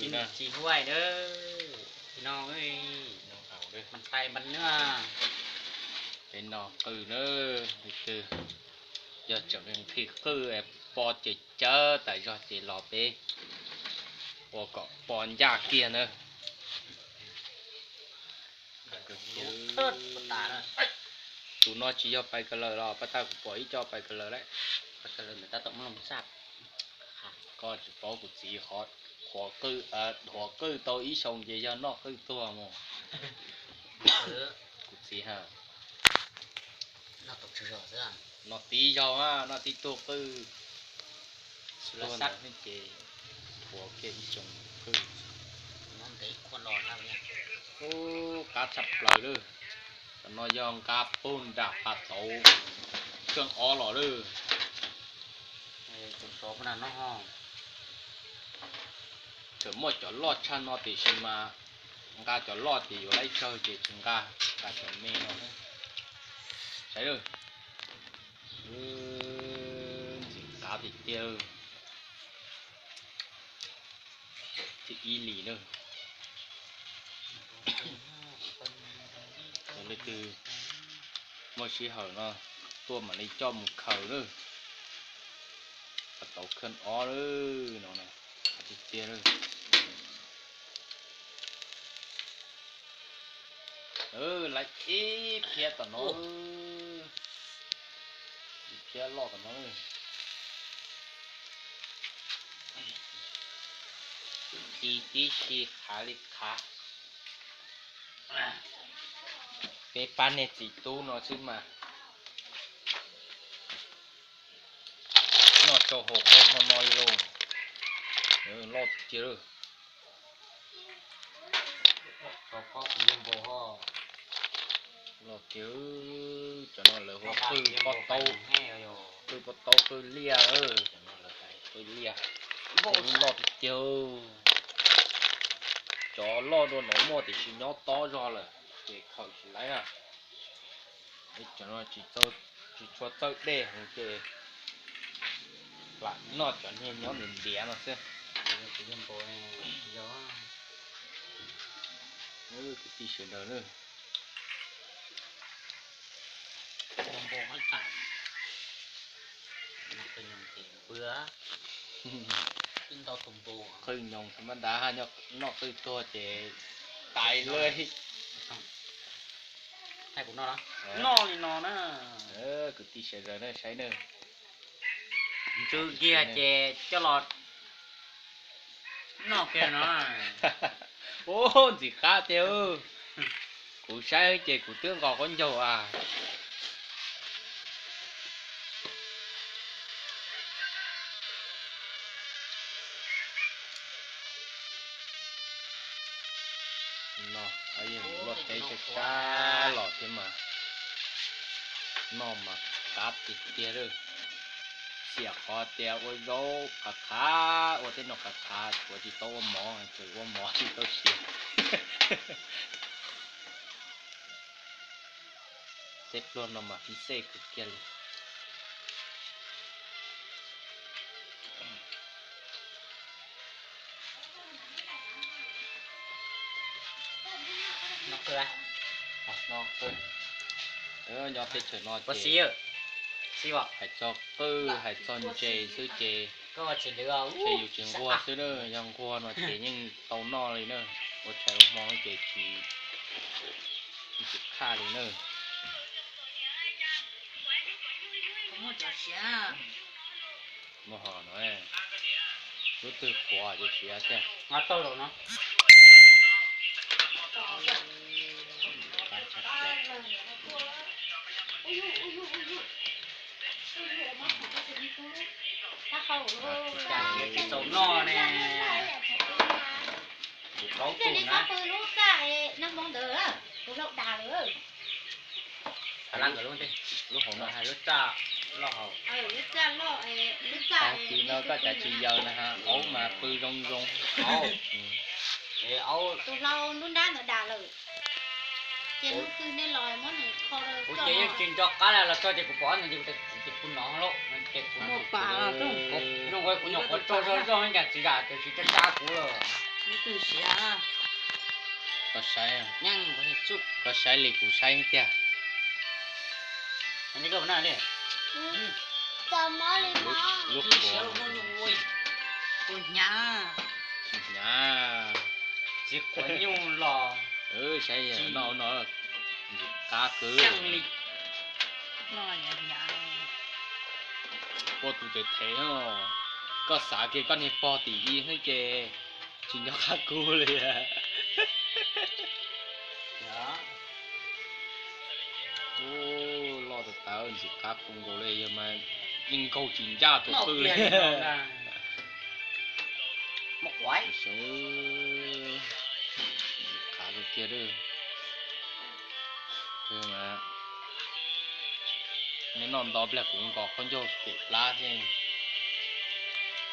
Tsis huaj na, no, mas tais mas nws, peb no qwj na, leej twg yog tseem nqhis qwj pom ces cawv tas zog ces los peb ua kom pom ncaj kiag na. Tus no tsis yog pais kas laws los pab tag, kuv pom ib co pais kas laws lawm. Koj tsis paub kuv txiv qhuav qwj, qhuav qwj tau ib xyoo ces yog noj qwj tuag mus. Kuv txiv ha, noj tib zaug, noj tib tug qwj, tuag ntawd ces qhuav kiag ib xyoo qwj. Ub, qab tshaj plaws lawm. Cov no yog nqa puag nram pas tauv khawj ob los lawm. Tseem muaj cov loj tshaj no tiam sis mas nqa cov loj ces yuav laib tsawg ces tsis nqa, nqa cov me no. Saib lawm, ntxim qab tiag tiag. Thib ib li na. Leej twg muaj sij hawm no tuaj mam li coj mus khaws lawm. Pas tauv khawj ob lawm no, tiag tiag lawm. Lawv ib phiab tom no, ib phiab loj tom no. Tsis tib si qhav li qhav. Peb pab niag txiv tub no xwb mas noj tsau hau qhov hmo no li lauj. Loj tiag tiag lawm. Loj tiag, cov no lawv hu qwj pob taub, qwj pob taub qwj liaj, qwj liaj, loj tiag tiag. Cov loj dua no muaj tiam sis nyob tob zog lawm ces khaws tsis laib na. Cov no tsis tshua txawj dej heev ces lam noj cov niag nyob ntiav ntiav no xwb. Kwv tij sawv daws na, qwj nyoos tham ma dav noj qwj tuag ces tais lawm. Noj li no na. Kwv tij sawv daws na, saib na. Ntsw kiag ces coj los noj kiag no. Ub, ntxim qab tiag. Kuv saib ces kuv twb nqos qaub ncaug as. No, luaj teb sab sab los thiab mas, noj mas qab tiag tiag lawm. Xiam qhov tias ua zaub qhav qhav, ua tej no qhav qhav, tshuav tsis tau ua mov, tseem ua mov tsis tau siav. Tej pluag no mas fij xej kawg kiag li. Nyob teb chaws no ces hais txog qwj hais txog ntses xwb ces ntshe yus tsis nquag xwb na, yog nquag no ces yeej tau noj li na, ua tshais ua hmo ces tsis, tsis khaj li na. Muaj ho no, lub twg qhuav ces siav tiag. Tsis txaus noj ne. Kuv plaub tug na. Lub hauv no, lub txaj loj hauv. Tag kis no koj cav tsis yaws na ha, aub mas pw zoo zoo. Tus hlau lub nrab ntawd dam lawm. Ces hnub twg nej los muab nws kho rau kuv ces yeej tsis nco qab los tso ces kuv pom ntawd ces kuv tias kuv no lawm ces kuv, kuv nyuam qhuav tso zog zog ib nyuag tsis zam tias tsis tsa tsa kuv lawm. Twb siav. Koj saib, koj saib li kuv saib tiag. Lub qhuav, hnyav, tsis quav nyuj los. Saib no, ntxim qab kawg. Poj tus thev thev, koj xav kiag koj niag pog tim ib xwb ces tsis nco qab kub li. Loj tas tas, ntxim qab kub nkaus li, yog mas yeej nkaug tsis ncaj tus qwj li. Ntxim qab kawg kiag. Noj nto pliag kuv nqos khaub ncaug pem plab thiab.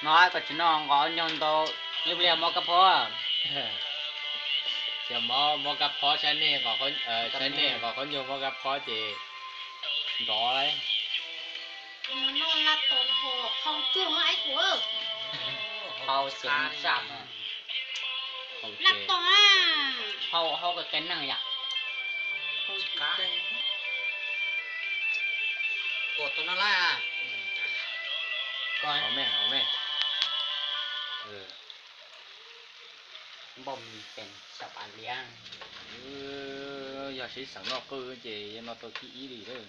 No koj tsis noj nqos ncaug ntau, ib pliag mob kab phob. Ces mob, mob kab phob, saib nej, saib nej nqos khaub ncaug mob kab phob ces nrov lauj. Hau ces zam, hau, hau kawg qe neeg yom. Tuaj tus no lawm. Hau me, hau me. Npauj mis peem xyaum pas liab. Yog sib xeem noj qwj ces yog no tau thib ib li lawm.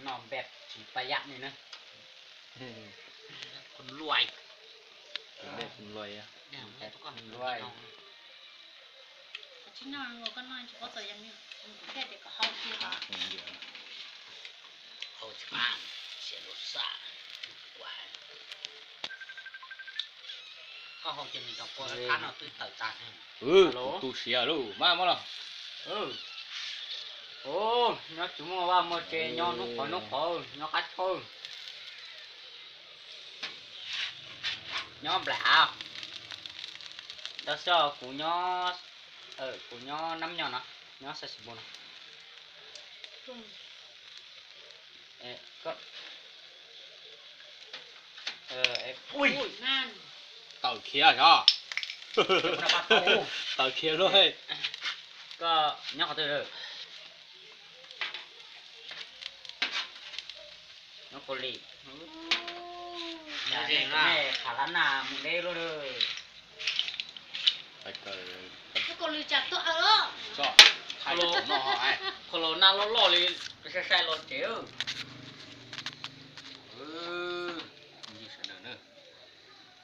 Noj npej tsis pab yam li na. Luaj. Npej luaj. Luaj. Koj hau ces nws cov kua thab no twb tawm tas. Tu siav lauj, maj maj los. Nyob tsis muaj vaj muaj tse, nyob hnub qhov hnub qhov, nyob qab tshauj. Nyob nplaim av. Ntawd xwb, kuv nyob, kuv nyob Nab Nyo no, nyob Xais Xis Npos no. Tawm khiav os. Tawm khiav luaj. Koj nyob qhov twg? Nyob Kaus Lim. Khav lab na mus deb luaj. Khav lab na loj loj li, sai sai los tsev.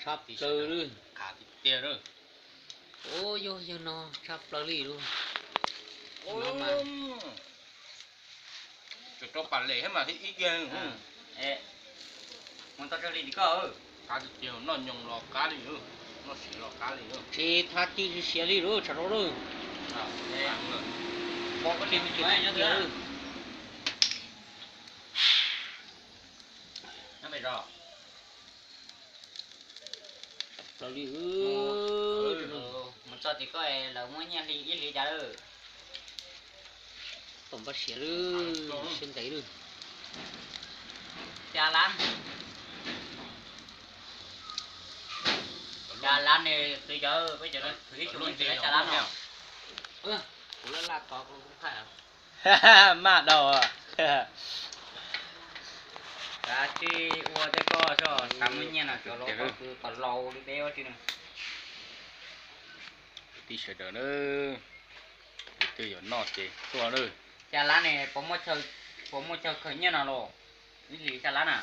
Tshaj plaws li. Khav tiag tiag. Ua yog yog no tshaj plaws li lauj. Tsuas rau pas les thiab mas thiab ib yam. Mus tau tsawg li tim koj? Qab tiag tiag, noj nyoos los qab li, noj siav los qab li. Tsis thab tib tsis siav li lauj, tsam rau lauj. Pom koj li me ntsis qab tiag. Nyob pem zos. Tshaj plaws li. Mus txog tim koj lawv muab nyiaj hli ib hlis cas lawm? Tom npaj siav lawm, siab ntev lawm. Xya lab. Xya lab ne, qhwv cov, peb cov khwv ib xyoo xwb xya lab no. Kuv laj laj tod kuv thaij. Maj dau. Kav tsij ua tej koj xav muaj nyiaj no, cov laus koj tus tom laus li peb ua tsi no. Kwv tij sawv daws na, tus twg yuav noj ces tuaj na. Xya lab ne, puas muaj chaw khaws nyiaj no los? Ib hlis xya lab na.